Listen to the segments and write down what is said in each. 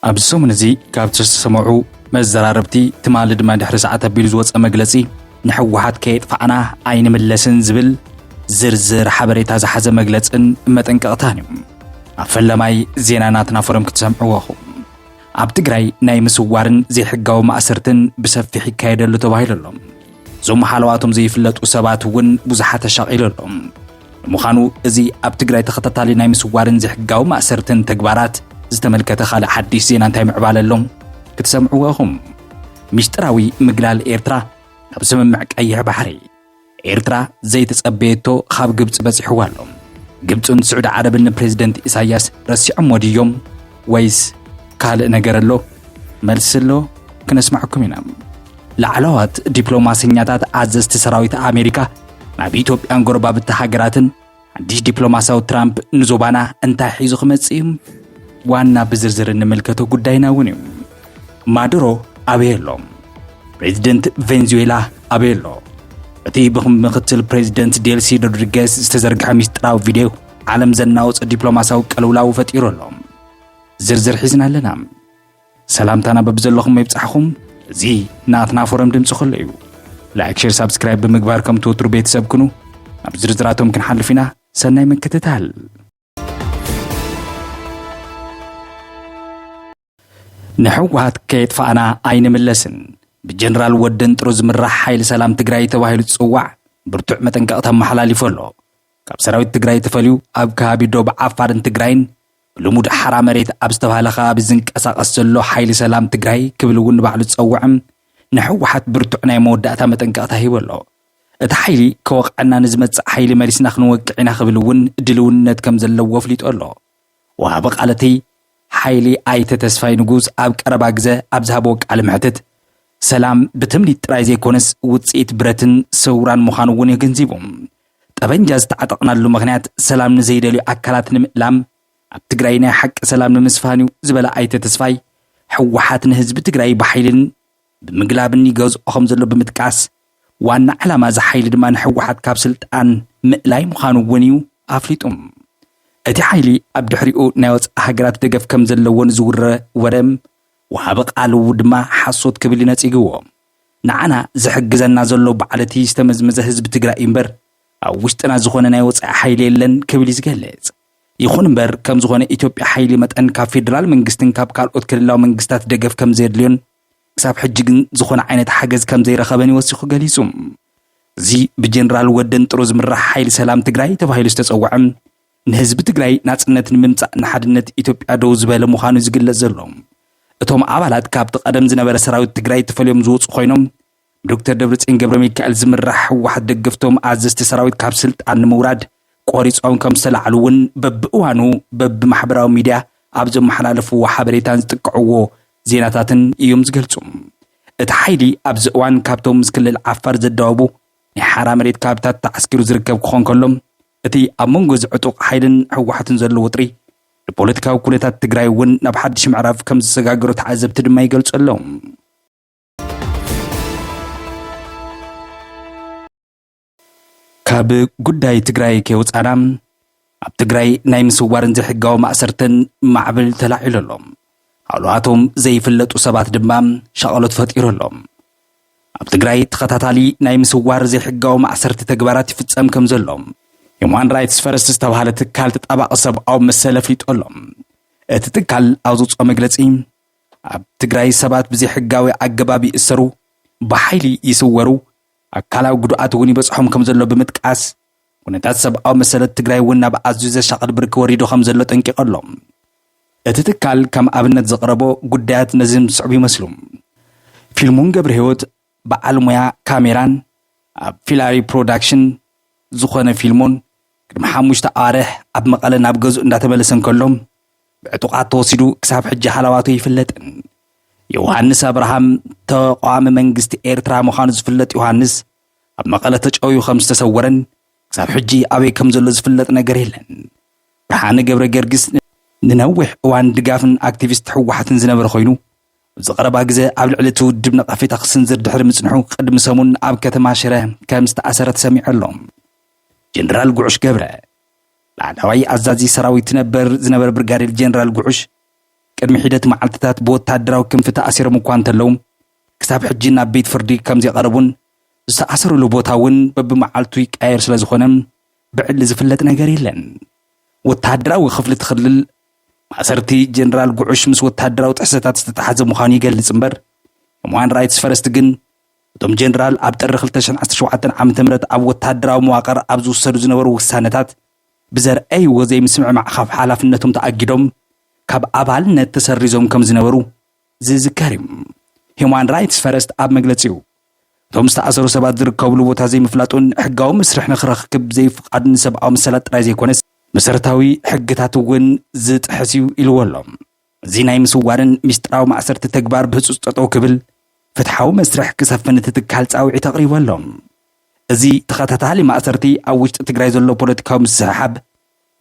ኣብዚ ሰሙን እዚ ካብ ዝተሰምዑ መዘራረብቲ፣ ትማሊ ድማ ድሕሪ ሰዓት ኣቢሉ ዝወፀ መግለፂ፣ ንሕወሓት ከየጥፋእና ኣይንምለስን ዝብል ዝርዝር ሓበሬታ ዝሓዘ መግለፅን መጠንቀቕታን እዩ። ኣብ ፈለማይ ዜና ናትና ፎረም ክትሰምዕዎ ኢኹም። ኣብ ትግራይ ናይ ምስዋርን ዘይሕጋዊ ማእሰርትን ብሰፊሕ ይካየደሉ ተባሂሉ ኣሎ። እዞም ሃለዋቶም ዘይፍለጡ ሰባት እውን ብዙሓት ተሻቒሉ ኣሎ። ንምዃኑ፣ እዚ ኣብ ትግራይ ተኸታታሊ ናይ ምስዋርን ዘይሕጋዊ ማእሰርትን ተግባራት ዝተመልከተ ካልእ ሓድሽ ዜና እንታይ ምዕባለ ኣሎ? ክትሰምዕዎ ኢኹም። ሚስጥራዊ ምግላል ኤርትራ ናብ ስምምዕ ቀይሕ ባሕሪ። ኤርትራ ዘይተጸበየቶ ካብ ግብጺ በጺሕዋ ኣሎ። ግብጽን ስዑዲ ዓረብን ንፕሬዝደንት ኢሳያስ ረሲዖሞ ድዮም? ወይስ ካልእ ነገር ኣሎ? መልሲ ኣሎ፣ ክነስማዕኩም ኢና። ላዕለዋት ዲፕሎማሰኛታት ኣዘዝቲ ሰራዊት ኣሜሪካ ናብ ኢትዮጵያን ጎረባብቲ ሃገራትን ሓድሽ ዲፕሎማሳዊ ትራምፕ ንዞባና እንታይ ሒዙ ክመጽእ እዩ? ዋና ብዝርዝር እንምልከቶ ጉዳይና እውን እዩ። ማዱሮ ኣበይ ኣሎ? ፕሬዚደንት ቬንዙዌላ ኣበይ ኣሎ? እቲ ብምክትል ፕሬዚደንት ዴልሲ ሮድሪጌስ ዝተዘርግሐ ሚስጥራዊ ቪድዮ ዓለም ዘናወጸ ዲፕሎማሳዊ ቅልውላው ፈጢሩ ኣሎ። ዝርዝር ሒዝና ኣለና። ሰላምታና በብዘለኹም ይብጻሕኹም። እዚ ናትና ፎረም ድምጺ ኩሉ እዩ። ላይክ፣ ሼር፣ ሳብስክራይብ ብምግባር ከም ትወትሩ ቤተሰብ ኩኑ። ናብ ዝርዝራቶም ክንሓልፍ ኢና። ሰናይ ምክትታል። ንሕወሓት ከየጥፋእና ኣይንምለስን። ብጀነራል ወደን ጥሩ ዝምራሕ ሓይሊ ሰላም ትግራይ ተባሂሉ ዝጽዋዕ ብርቱዕ መጠንቀቕታ ኣመሓላሊፉ ኣሎ። ካብ ሰራዊት ትግራይ ተፈልዩ ኣብ ከባቢ ዶብ ዓፋርን ትግራይን ብልሙድ ሓራ መሬት ኣብ ዝተባህለ ከባቢ ዝንቀሳቐስ ዘሎ ሓይሊ ሰላም ትግራይ ክብል እውን ንባዕሉ ዝጸውዕም ንሕወሓት ብርቱዕ ናይ መወዳእታ መጠንቀቕታ ሂቡ ኣሎ። እቲ ሓይሊ ከወቕዐና ንዝመጽእ ሓይሊ መሊስና ክንወቅዕ ኢና ክብል እውን ድልውነት ከም ዘለዎ ኣፍሊጡ ኣሎ። ወሃቢ ቃል እቲ ሓይሊ ኣይተ ተስፋይ ንጉስ ኣብ ቀረባ ግዘ ኣብ ዝሃብዎ ቃለ መሕትት፣ ሰላም ብትምኒት ጥራይ ዘይኮነስ ውጽኢት ብረትን ስውራን ምዃኑ እውን ኣገንዚቡ። ጠበንጃ ዝተዓጠቕናሉ ምኽንያት ሰላም ንዘይደልዩ ኣካላት ንምእላም፣ ኣብ ትግራይ ናይ ሓቂ ሰላም ንምስፋን እዩ ዝበለ ኣይተ ተስፋይ፣ ህወሓት ንህዝቢ ትግራይ ብሓይልን ብምግላብን ይገዝኦ ከም ዘሎ ብምጥቃስ፣ ዋና ዕላማ እዚ ሓይሊ ድማ ንህወሓት ካብ ስልጣን ምእላይ ምዃኑ እውን እዩ ኣፍሊጡ። እቲ ሓይሊ ኣብ ድሕሪኡ ናይ ወጻኢ ሃገራት ደገፍ ከም ዘለዎ ንዝውረ ወረ ወሃቢ ቃሉ ድማ ሓሶት ክብል እዩ ነጺግዎ። ንዓና ዝሕግዘና ዘሎ በዓል እቲ ዝተመዝመዘ ህዝቢ ትግራይ እዩ እምበር፣ ኣብ ውሽጥና ዝኾነ ናይ ወጻኢ ሓይሊ የለን ክብል እዩ ዝገልጽ። ይኹን እምበር፣ ከም ዝኾነ ኢትዮጵያ ሓይሊ መጠን ካብ ፌደራል መንግስትን ካብ ካልኦት ክልላዊ መንግስታት ደገፍ ከም ዘየድልዮን ክሳብ ሕጂ ግን ዝኾነ ዓይነት ሓገዝ ከም ዘይረኸበን እዩ ወሲኹ ገሊጹ። እዚ ብጀነራል ወደን ጥሩ ዝምራሕ ሓይሊ ሰላም ትግራይ ተባሂሉ ዝተጸውዐ፣ ንህዝቢ ትግራይ ናጽነት ንምምጻእ ንሓድነት ኢትዮጵያ ደው ዝበለ ምዃኑ ዝግለጽ ዘሎ። እቶም ኣባላት ካብቲ ቀደም ዝነበረ ሰራዊት ትግራይ ተፈልዮም ዝወጹ ኮይኖም፣ ብዶክተር ደብረጽዮን ገብረ ሚካኤል ዝምራሕ ህወሓት ደገፍቶም ኣዘዝቲ ሰራዊት ካብ ስልጣን ንምውራድ ቆሪጾም ከም ዝተላዕሉ እውን በብእዋኑ በብማሕበራዊ ሚድያ ኣብ ዘመሓላለፍዎ ሓበሬታን ዝጥቀዕዎ ዜናታትን እዮም ዝገልጹ። እቲ ሓይሊ ኣብዚ እዋን ካብቶም ምስ ክልል ዓፋር ዘዳወቡ ናይ ሓራ መሬት ከባቢታት ተዓስኪሩ ዝርከብ ክኾን ከሎ፣ እቲ ኣብ መንጎ እዚ ዕጡቕ ሓይልን ህወሓትን ዘሎ ወጥሪ ንፖለቲካዊ ኩነታት ትግራይ እውን ናብ ሓድሽ ምዕራፍ ከም ዝሰጋገሮ ተዓዘብቲ ድማ ይገልጹ ኣለዉ። ካብ ጉዳይ ትግራይ ከይወጻና፣ ኣብ ትግራይ ናይ ምስዋርን ዘይሕጋዊ ማእሰርትን ማዕበል ተላዒሉ ኣሎ። ሃለዋቶም ዘይፍለጡ ሰባት ድማ ሻቐሎት ፈጢሩ ኣሎ። ኣብ ትግራይ ተኸታታሊ ናይ ምስዋር ዘይሕጋዊ ማእሰርቲ ተግባራት ይፍጸም ከም ዘሎ፣ ሂውማን ራይትስ ፈርስት ዝተባህለ ትካል ተጣባቒ ሰብኣዊ መሰል ኣፍሊጡ ኣሎ። እቲ ትካል ኣብ ዘውፅኦ መግለጺ፣ ኣብ ትግራይ ሰባት ብዘይሕጋዊ ኣገባብ ይእሰሩ፣ ብሓይሊ ይስወሩ፣ ኣካላዊ ጉድኣት እውን ይበጽሖም ከም ዘሎ ብምጥቃስ፣ ኩነታት ሰብኣዊ መሰለት ትግራይ እውን ናብ ኣዝዩ ዘሻቕል ብርኪ ወሪዱ ከም ዘሎ ጠንቂቑ ኣሎ። እቲ ትካል ከም ኣብነት ዘቕረቦ ጉዳያት ነዚ ዝስዕቡ ይመስሉ። ፊልሞን ገብረህይወት በዓል ሞያ ካሜራን ኣብ ፊላሪ ፕሮዳክሽን ዝኾነ ፊልሞን፣ ቅድሚ ሓሙሽተ ኣዋርሕ ኣብ መቐለ ናብ ገዝኡ እንዳተመለሰ እንከሎ፣ ብዕጡቓት ተወሲዱ ክሳብ ሕጂ ሃለዋቱ ኣይፍለጥን። ዮሃንስ ኣብርሃም ተቓዋሚ መንግስቲ ኤርትራ ምዃኑ ዝፍለጥ ዮሃንስ፣ ኣብ መቐለ ተጨውዩ ከም ዝተሰወረን ክሳብ ሕጂ ኣበይ ከም ዘሎ ዝፍለጥ ነገር የለን። ብርሃነ ገብረ ጊዮርጊስ ንነዊሕ እዋን ድጋፍን ኣክቲቪስት ህወሓትን ዝነበረ ኮይኑ፣ ኣብዚ ቀረባ ግዘ ኣብ ልዕሊ እቲ ውድብ ነቐፌታ ክስንዝር ድሕሪ ምጽንሑ፣ ቅድሚ ሰሙን ኣብ ከተማ ሽረ ከም ዝተኣሰረ ተሰሚዑ ኣሎ። ጀነራል ጉዑሽ ገብረ፣ ላዕለዋይ ኣዛዚ ሰራዊት ነበር ዝነበረ ብርጋዴር ጀነራል ጉዑሽ፣ ቅድሚ ሒደት መዓልትታት ብወታደራዊ ክንፊ ተኣሲሮም እኳ እንተለዉ፣ ክሳብ ሕጂ ናብ ቤት ፍርዲ ከም ዘይቐረቡን ዝተኣሰሩሉ ቦታ እውን በብመዓልቱ ይቀያየር ስለ ዝኾነ ብዕሊ ዝፍለጥ ነገር የለን። ወታደራዊ ክፍሊ እቲ ክልል ማእሰርቲ ጀነራል ጉዑሽ ምስ ወታደራዊ ጥሕሰታት ዝተተሓዘ ምዃኑ ይገልጽ እምበር፣ ሂውማን ራይትስ ፈረስት ግን እቶም ጀነራል ኣብ ጥሪ ክልተ ሽሕን ዓሰርተ ሸውዓተን ዓመተ ምህረት ኣብ ወታደራዊ መዋቕር ኣብ ዝውሰዱ ዝነበሩ ውሳነታት ብዘርኣይዎ ዘይምስምዕማዕ ካብ ሓላፍነቶም ተኣጊዶም ካብ ኣባልነት ተሰሪዞም ከም ዝነበሩ ዝዝከር እዩ። ሂውማን ራይትስ ፈረስት ኣብ መግለጺኡ፣ እቶም ዝተኣሰሩ ሰባት ዝርከብሉ ቦታ ዘይምፍላጡን ሕጋዊ መስርሕ ንክረክብ ዘይፍቓዱ ንሰብኣዊ መሰላት ጥራይ ዘይኮነስ መሰረታዊ ሕግታት እውን ዝጥሕስ እዩ ኢልዎ ኣሎ። እዚ ናይ ምስዋርን ሚስጥራዊ ማእሰርቲ ተግባር ብህጹጽ ጠጠው ክብል፣ ፍትሓዊ መስርሕ ክሰፍን እቲ ትካል ጻውዒት ኣቕሪቡ ኣሎ። እዚ ተኸታታሊ ማእሰርቲ ኣብ ውሽጢ ትግራይ ዘሎ ፖለቲካዊ ምስሕሓብ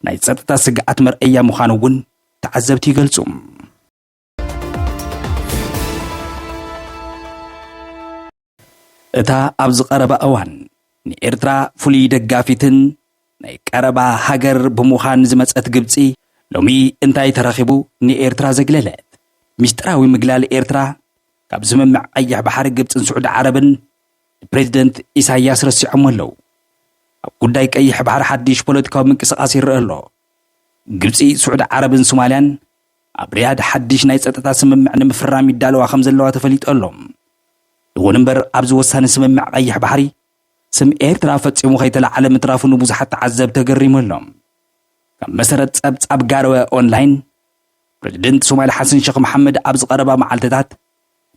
ናይ ጸጥታ ስግኣት መርኣያ ምዃኑ እውን ተዓዘብቲ ይገልጹ። እታ ኣብዚ ቀረባ እዋን ንኤርትራ ፍሉይ ደጋፊትን ናይ ቀረባ ሃገር ብምዃን ዝመጸት ግብጺ፣ ሎሚ እንታይ ተረኺቡ ንኤርትራ ዘግለለት? ሚስጥራዊ ምግላል ኤርትራ ካብ ስምምዕ ቀይሕ ባሕሪ ግብጽን ስዑዲ ዓረብን ንፕሬዚደንት ኢሳያስ ረሲዖሞ ኣለዉ። ኣብ ጉዳይ ቀይሕ ባሕሪ ሓድሽ ፖለቲካዊ ምንቅስቓስ ይረአ ኣሎ። ግብጺ፣ ስዑዲ ዓረብን ሶማልያን ኣብ ሪያድ ሓድሽ ናይ ጸጥታ ስምምዕ ንምፍራም ይዳለዋ ከም ዘለዋ ተፈሊጡ ኣሎ። ይኹን እምበር፣ ኣብዚ ወሳኒ ስምምዕ ቀይሕ ባሕሪ ስም ኤርትራ ፈጺሙ ከይተላዓለ ምትራፉ ንብዙሓት ተዓዘብቲ ኣገሪሙ ኣሎ። ከም መሰረት ጸብጻብ ጋርወ ኦንላይን፣ ፕሬዚደንት ሶማሊ ሓሰን ሸኽ መሓመድ ኣብዚ ቀረባ መዓልትታት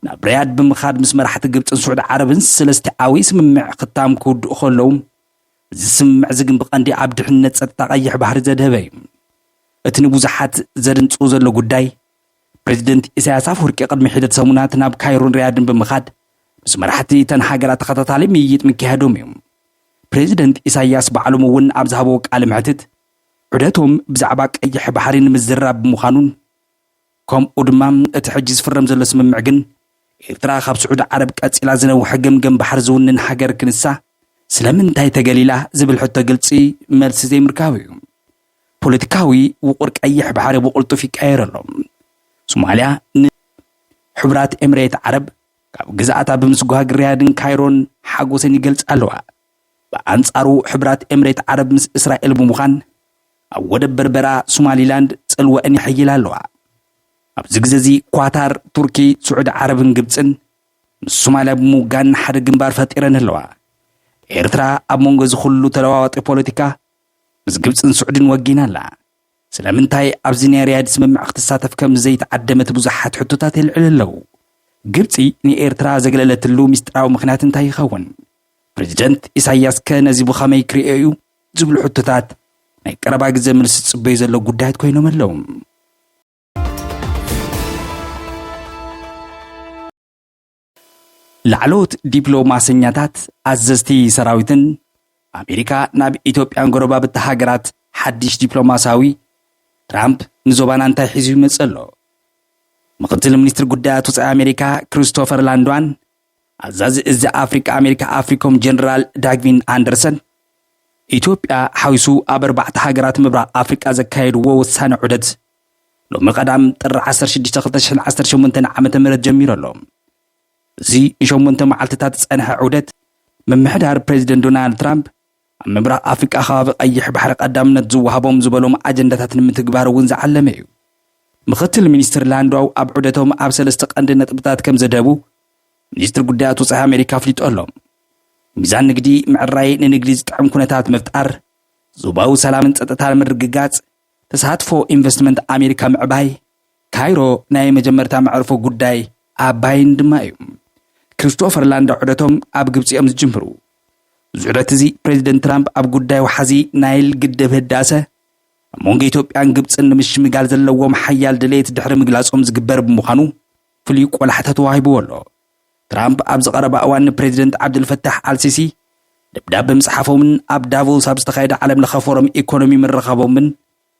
ናብ ሪያድ ብምኻድ ምስ መራሕቲ ግብጽን ስዑዲ ዓረብን ሰለስቲኣዊ ስምምዕ ክታም ክውድኡ ከለዉ፣ እዚ ስምምዕ እዚ ግን ብቐንዲ ኣብ ድሕነት ጸጥታ ቀይሕ ባሕሪ ዘድሀበ እዩ። እቲ ንብዙሓት ዘድንጽው ዘሎ ጉዳይ፣ ፕሬዚደንት ኢሳያስ ኣፈወርቂ ቅድሚ ሒደት ሰሙናት ናብ ካይሮን ሪያድን ብምኻድ ምስ መራሕቲ እተን ሃገራት ተኸታታሊ ምይይጥ ምክያዶም እዩ። ፕሬዚደንት ኢሳያስ ባዕሎም እውን ኣብ ዝሃብዎ ቃለ መሕትት፣ ዑደቶም ብዛዕባ ቀይሕ ባሕሪ ንምዝራብ ብምዃኑን፣ ከምኡ ድማ እቲ ሕጂ ዝፍረም ዘሎ ስምምዕ ግን ኤርትራ ካብ ስዑዲ ዓረብ ቀጺላ ዝነውሐ ገምገም ባሕሪ ዝውንን ሃገር ክንሳ ስለምንታይ ተገሊላ ዝብል ሕቶ ግልጺ መልሲ ዘይምርካቡ እዩ። ፖለቲካዊ ውቑር ቀይሕ ባሕሪ ብቕልጡፍ ይቀየር ኣሎ። ሶማልያ ንሕቡራት ኤምሬት ዓረብ ካብ ግዝኣታ ብምስጓግ ሪያድን ካይሮን ሓጎሰን ይገልጻ ኣለዋ። ብኣንጻሩ፣ ሕቡራት ኤምሬት ዓረብ ምስ እስራኤል ብምዃን ኣብ ወደብ በርበራ ሶማሊላንድ ጽልወአን የሐይላ ኣለዋ። ኣብዚ ግዜ እዚ ኳታር፣ ቱርኪ፣ ስዑዲ ዓረብን ግብጽን ምስ ሶማልያ ብምውጋን ሓደ ግንባር ፈጢረን ኣለዋ። ኤርትራ ኣብ መንጎ እዚ ኩሉ ተለዋዋጢ ፖለቲካ ምስ ግብጽን ስዑድን ወጊና ኣላ። ስለምንታይ ኣብዚ ናይ ሪያድ ስምምዕ ክትሳተፍ ከም ዘይተዓደመት ብዙሓት ሕቶታት የልዕሉ ኣለዉ። ግብጺ ንኤርትራ ዘግለለትሉ ምስጢራዊ ምኽንያት እንታይ ይኸውን? ፕሬዚደንት ኢሳያስ ከ ነዚ ብኸመይ ክርእዮ እዩ? ዝብሉ ሕቶታት ናይ ቀረባ ግዜ መልሲ ዝጽበዩ ዘለዉ ጉዳያት ኮይኖም ኣለዉ። ላዕለዎት ዲፕሎማሰኛታት፣ ኣዘዝቲ ሰራዊትን ኣሜሪካ ናብ ኢትዮጵያን ጎረባብቲ ሃገራት ሓድሽ ዲፕሎማሳዊ ትራምፕ ንዞባና እንታይ ሒዙ ይመጽእ ኣሎ? ምኽትል ሚኒስትር ጉዳያት ወጻኢ ኣሜሪካ ክሪስቶፈር ላንድዋን፣ ኣዛዚ እዚ ኣፍሪካ ኣሜሪካ ኣፍሪኮም ጀነራል ዳግቪን ኣንደርሰን፣ ኢትዮጵያ ሓዊሱ ኣብ ኣርባዕተ ሃገራት ምብራቕ ኣፍሪቃ ዘካየድዎ ወሳኒ ዑደት ሎሚ ቀዳም ጥሪ ዓሰርተ ሽዱሽተ ክልተ ሽሕን ዓሰርተ ሸሞንተን ዓመተ ምህረት ጀሚሩ ኣሎ። እዚ ንሸሞንተ መዓልትታት ዝጸንሐ ዑደት፣ ምምሕዳር ፕሬዚደንት ዶናልድ ትራምፕ ኣብ ምብራቕ ኣፍሪቃ ከባቢ ቀይሕ ባሕሪ ቀዳምነት ዝወሃቦም ዝበሎም ኣጀንዳታት ንምትግባር እውን ዝዓለመ እዩ። ምኽትል ሚኒስትር ላንድዋው ኣብ ዑደቶም ኣብ ሰለስተ ቀንዲ ነጥብታት ከም ዘድሀቡ ሚኒስትር ጉዳያት ወጻኢ ኣሜሪካ ኣፍሊጡ ኣሎ። ሚዛን ንግዲ ምዕራይ፣ ንንግዲ ዝጥዕም ኩነታት ምፍጣር፣ ዞባዊ ሰላምን ጸጥታን ምርግጋጽ፣ ተሳትፎ ኢንቨስትመንት ኣሜሪካ ምዕባይ፣ ካይሮ ናይ መጀመርታ መዕርፎ ጉዳይ ኣባይን ድማ እዩ። ክሪስቶፈር ላንድዋው ዑደቶም ኣብ ግብጺ እዮም ዝጅምሩ። እዚ ዑደት እዚ ፕሬዚደንት ትራምፕ ኣብ ጉዳይ ወሓዚ ናይል ግድብ ህዳሰ ኣብ መንጎ ኢትዮጵያን ግብጽን ንምሽምጋል ዘለዎም ሓያል ድሌት ድሕሪ ምግላጾም ዝግበር ብምዃኑ ፍሉይ ቆላሕታ ተዋሂብዎ ኣሎ። ትራምፕ ኣብዚ ቀረባ እዋን ንፕሬዚደንት ዓብደልፈታሕ ኣልሲሲ ደብዳበ ምጽሓፎምን ኣብ ዳቮስ ኣብ ዝተኻየደ ዓለም ለኸ ፎረም ኢኮኖሚ ምርኻቦምን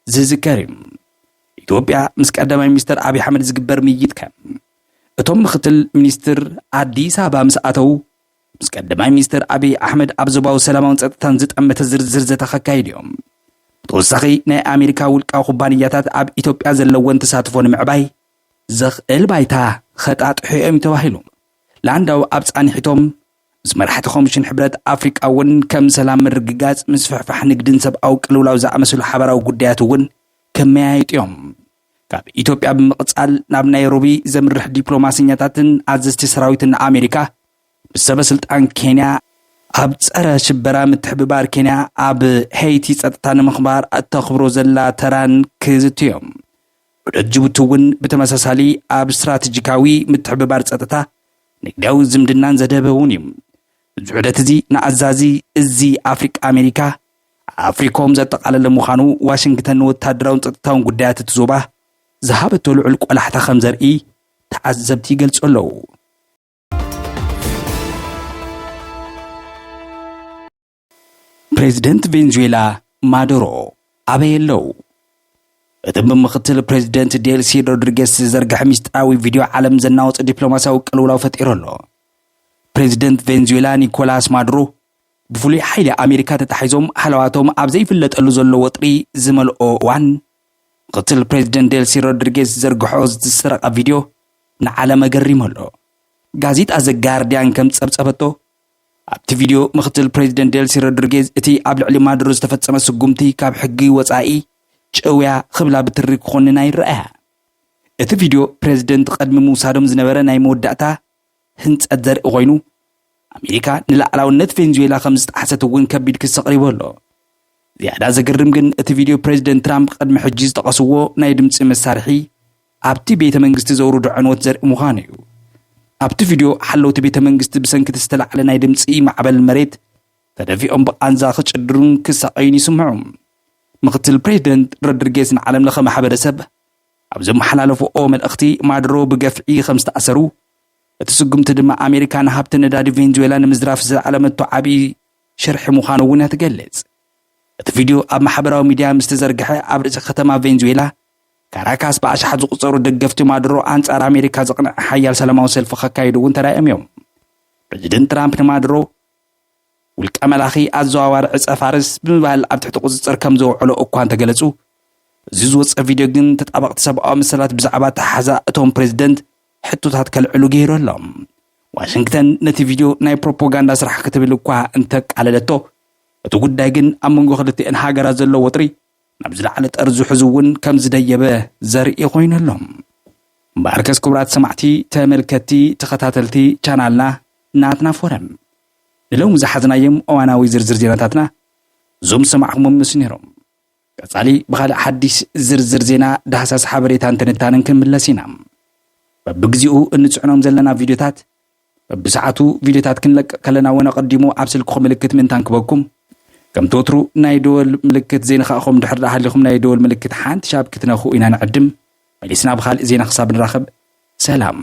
ዝዝከር እዩ። ኢትዮጵያ ምስ ቀዳማይ ሚኒስትር ኣብይ ኣሕመድ ዝግበር ምይይጥ ከ? እቶም ምኽትል ሚኒስትር ኣዲስ ኣበባ ምስ ኣተዉ፣ ምስ ቀዳማይ ሚኒስትር ኣብይ ኣሕመድ ኣብ ዞባዊ ሰላማውን ጸጥታን ዝጠመተ ዝርዝር ዘተ ከካይዱ እዮም። ብተወሳኺ፣ ናይ ኣሜሪካ ውልቃዊ ኩባንያታት ኣብ ኢትዮጵያ ዘለወን ተሳትፎ ንምዕባይ ዘኽእል ባይታ ኸጣጥሑ እዮም ተባሂሉ። ላንዳው ኣብ ጻኒሕቶም ምስ መራሕቲ ኮሚሽን ሕብረት ኣፍሪቃ እውን ከም ሰላም ምርግጋጽ፣ ምስፍሕፋሕ ንግድን ሰብኣዊ ቅልውላው ዝኣመሰሉ ሓበራዊ ጉዳያት እውን ከመያየጡ እዮም። ካብ ኢትዮጵያ ብምቕጻል ናብ ናይሮቢ ዘምርሕ ዲፕሎማሰኛታትን ኣዘዝቲ ሰራዊትን ኣሜሪካ ምስ ሰበ ስልጣን ኬንያ ኣብ ጸረ ሽበራ ምትሕብባር ኬንያ ኣብ ሄይቲ ጸጥታ ንምኽባር እተኽብሮ ዘላ ተራን ክዝትዮም። ውደት ጅቡቲ እውን ብተመሳሳሊ ኣብ ስትራቴጂካዊ ምትሕብባር ጸጥታ፣ ንግዳዊ ዝምድናን ዘደበ እውን እዩ። እዚ ውደት እዚ ንኣዛዚ እዚ ኣፍሪቃ ኣሜሪካ ኣፍሪኮም ዘጠቓለለ ምዃኑ ዋሽንግተን ንወታደራውን ጸጥታውን ጉዳያት እቲ ዞባ ዝሃበቶ ልዑል ቆላሕታ ከም ዘርኢ ተዓዘብቲ ይገልጹ ኣለዉ። ፕሬዚደንት ቬንዙዌላ ማዱሮ ኣበይ ኣለዉ? እቲ ብምክትል ፕሬዚደንት ዴልሲ ሮድሪጌስ ዝዘርግሐ ሚስጥራዊ ቪድዮ ዓለም ዘናወጸ ዲፕሎማሲያዊ ቅልውላው ፈጢሩ ኣሎ። ፕሬዚደንት ቬንዙዌላ ኒኮላስ ማዱሮ ብፍሉይ ሓይሊ ኣሜሪካ ተታሒዞም ሃለዋቶም ኣብ ዘይፍለጠሉ ዘሎ ወጥሪ ዝመልኦ እዋን፣ ምክትል ፕሬዚደንት ዴልሲ ሮድሪጌስ ዝዘርግሖ ዝተሰረቐ ቪድዮ ንዓለም ኣገሪሙ ኣሎ። ጋዜጣ ዘ ጋርዲያን ከም ጸብጸበቶ፣ ኣብቲ ቪድዮ ምክትል ፕሬዚደንት ዴልሲ ሮድሪጌዝ እቲ ኣብ ልዕሊ ማዱሮ ዝተፈጸመ ስጉምቲ ካብ ሕጊ ወጻኢ ጭውያ ክብላ ብትሪ ክኾንና ይረኣያ። እቲ ቪድዮ ፕሬዚደንት ቅድሚ ምውሳዶም ዝነበረ ናይ መወዳእታ ህንጸት ዘርኢ ኮይኑ፣ ኣሜሪካ ንላዕላውነት ቬንዙዌላ ከም ዝጠሓሰት እውን ከቢድ ክሲ ኣቕሪቡ ኣሎ። ዝያዳ ዘገርም ግን እቲ ቪድዮ ፕሬዚደንት ትራምፕ ቅድሚ ሕጂ ዝጠቐስዎ ናይ ድምጺ መሳርሒ ኣብቲ ቤተ መንግስቲ ዘውርዶ ዕንወት ዘርኢ ምዃኑ እዩ። ኣብቲ ቪድዮ ሓለውቲ ቤተ መንግስቲ ብሰንኪ እቲ ዝተላዕለ ናይ ድምጺ ማዕበል መሬት ተደፊኦም ብቓንዛ ክጭድሩን ክሳቐዩን ይስምዑ። ምክትል ፕሬዚደንት ሮድሪጌዝ ንዓለም ለኸ ማሕበረሰብ ኣብ ዘመሓላለፍኦ መልእኽቲ ማዱሮ ብገፍዒ ከም ዝተኣሰሩ፣ እቲ ስጉምቲ ድማ ኣሜሪካ ንሃብቲ ነዳዲ ቬንዙዌላ ንምዝራፍ ዝዓለመቶ ዓብዪ ሽርሒ ምዃኑ እውን እያ ትገልጽ። እቲ ቪድዮ ኣብ ማሕበራዊ ሚድያ ምስ ተዘርግሐ ኣብ ርእሲ ከተማ ቬንዙዌላ ካራካስ ብኣሽሓት ዝቑጸሩ ደገፍቲ ማዱሮ ኣንጻር ኣሜሪካ ዘቕንዐ ሓያል ሰላማዊ ሰልፊ ከካይዱ እውን ተራእዮም እዮም። ፕሬዚደንት ትራምፕ ንማዱሮ ውልቀ መላኺ ኣዘዋዋሪ ዕጸ ፋርስ ብምባል ኣብ ትሕቲ ቁጽጽር ከም ዘውዕሎ እኳ እንተገለጹ፣ እዚ ዝወጸ ቪድዮ ግን ተጣበቕቲ ሰብኣዊ መሰላት ብዛዕባ ኣተሓሕዛ እቶም ፕሬዚደንት ሕቶታት ከልዕሉ ገይሩ ኣሎ። ዋሽንግተን ነቲ ቪድዮ ናይ ፕሮፓጋንዳ ስራሕ ክትብል እኳ እንተቃለለቶ፣ እቲ ጉዳይ ግን ኣብ መንጎ ክልቲአን ሃገራት ዘሎ ወጥሪ ናብ ዝለዓለ ጠርዚ ሕዙ እውን ከም ዝደየበ ዘርኢ ኮይኑ ኣሎ። እምበኣርከስ ክቡራት ሰማዕቲ፣ ተመልከትቲ፣ ተኸታተልቲ ቻናልና ናትና ፎረም፣ ንሎሚ ዝሓዝናዮም እዋናዊ ዝርዝር ዜናታትና እዞም ዝሰማዕኹሞም ምስ ነይሮም። ቀጻሊ ብኻልእ ሓዲስ ዝርዝር ዜና፣ ዳህሳስ ሓበሬታን ትንታንን ክንምለስ ኢና። በብግዚኡ እንጽዕኖም ዘለና ቪድዮታት፣ በብሰዓቱ ቪድዮታት ክንለቅቕ ከለና እውን ኣቐዲሙ ኣብ ስልክኹም ምልክት ምእንታን ክበኩም፣ ከምቲ ወትሩ ናይ ደወል ምልክት ዘይነኻእኹም ድሕር ደኣ ሃሊኹም ናይ ደወል ምልክት ሓንቲ ሻብ ክትነኽኡ ኢና ንዕድም። መሊስና ብኻልእ ዜና ክሳብ ንራኸብ ሰላም።